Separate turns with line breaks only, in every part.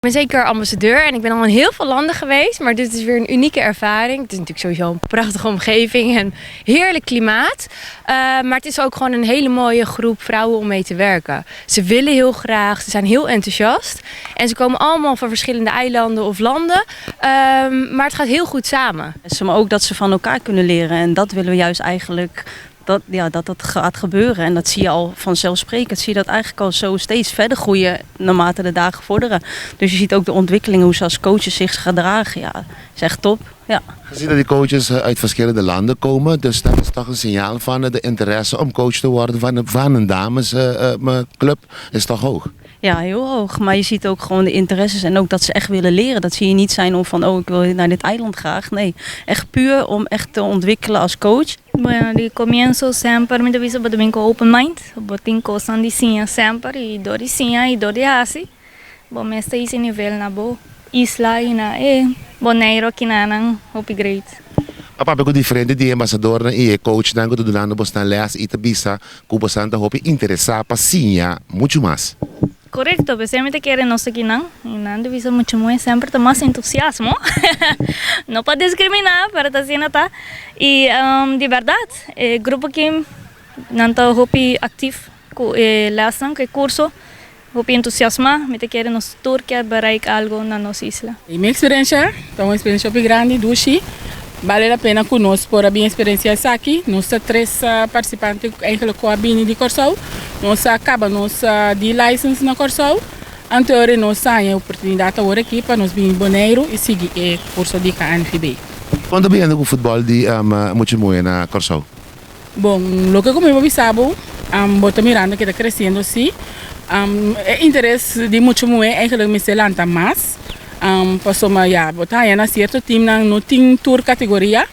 Ik ben zeker ambassadeur en ik ben al in heel veel landen geweest, maar dit is weer een unieke ervaring. Het is natuurlijk sowieso een prachtige omgeving en heerlijk klimaat. Maar het is ook gewoon een hele mooie groep vrouwen om mee te werken. Ze willen heel graag, ze zijn heel enthousiast en ze komen allemaal van verschillende eilanden of landen. Maar het gaat heel goed samen.
Maar ook dat ze van elkaar kunnen leren en dat willen we juist eigenlijk dat, ja, dat dat gaat gebeuren. En dat zie je al vanzelfsprekend. Zie je dat eigenlijk al zo steeds verder groeien naarmate de dagen vorderen. Dus je ziet ook de ontwikkelingen, hoe ze als coaches zich gedragen. Ja, is echt top. Ja.
Je ziet dat die coaches uit verschillende landen komen. Dus dat is toch een signaal van de interesse om coach te worden van een damesclub is toch hoog?
Ja, heel hoog. Maar je ziet ook gewoon de interesses en ook dat ze echt willen leren. Dat zie je niet zijn om van, oh, ik wil naar dit eiland graag. Nee, echt puur om echt te ontwikkelen als coach.
Bueno, di comienzo semper mi ta bisa bo ta bin cu open mind, bo tin cosnan di siña semper y dor di siña y dor di haci bo mes ta hisa e nivel na bo isla y na e Boneiro akinanan hopi great.
A papia cu diferente di e embasadornan y e coachnan cu ta dunando bosnan les y ta bisa cu bosnan ta hopi interesa pa siña mucho mas.
Corecto, p'esei mi ta kere nos akinan y nan ta bisa mucho moe semper ta mas entusiasmo, no pa discrimina pero ta asina ta y di berdad e grupo aki nan ta hopi actief cu e lesnan cu e curso. Hopi entusiasmá, mi ta kere nos tur kier bereik algo na nos isla.
I mi eksperensia ta un eksperensia hopi grandi, dushi. Bale la pena ku nos por a bin eksperensia esaki. Nos ta tres partisipante eigenlijk ku a bini di Kòrsou. Nos a kaba nos D-license na Kòrsou. Anto ora nos a haña e oportunidat awor aki pa nos bini Boneiru i sigui e kurso di KNVB.
Kon ta biniendo ku futbòl di mucha muhé na Kòrsou?
Bon, loke ku mi por bisa bo, bo ta mirando ke ta kresiendo si. E interes di mucha muhé eigenlijk mester lanta mas, pasobra ya bo ta haña na sierto teamnan no tin tur kategoria,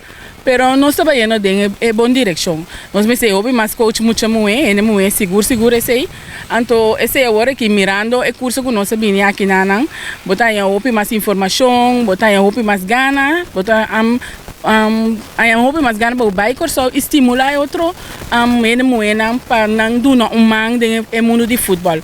pero nos ta bayendo den e bon direkshon. Nos mester hopi mas coach mucha muhé, hende muhé sigur sigur esei. Anto esei awor aki mirando e kurso ku nos a bini aki na nan, bo ta haña hopi mas informashon, bo ta haña hopi mas gana, bo ta haña hopi mas gana pa bo bai Kòrsou i stimulá e otro hende muhénan pa nan duna un man den e mundu di futbòl.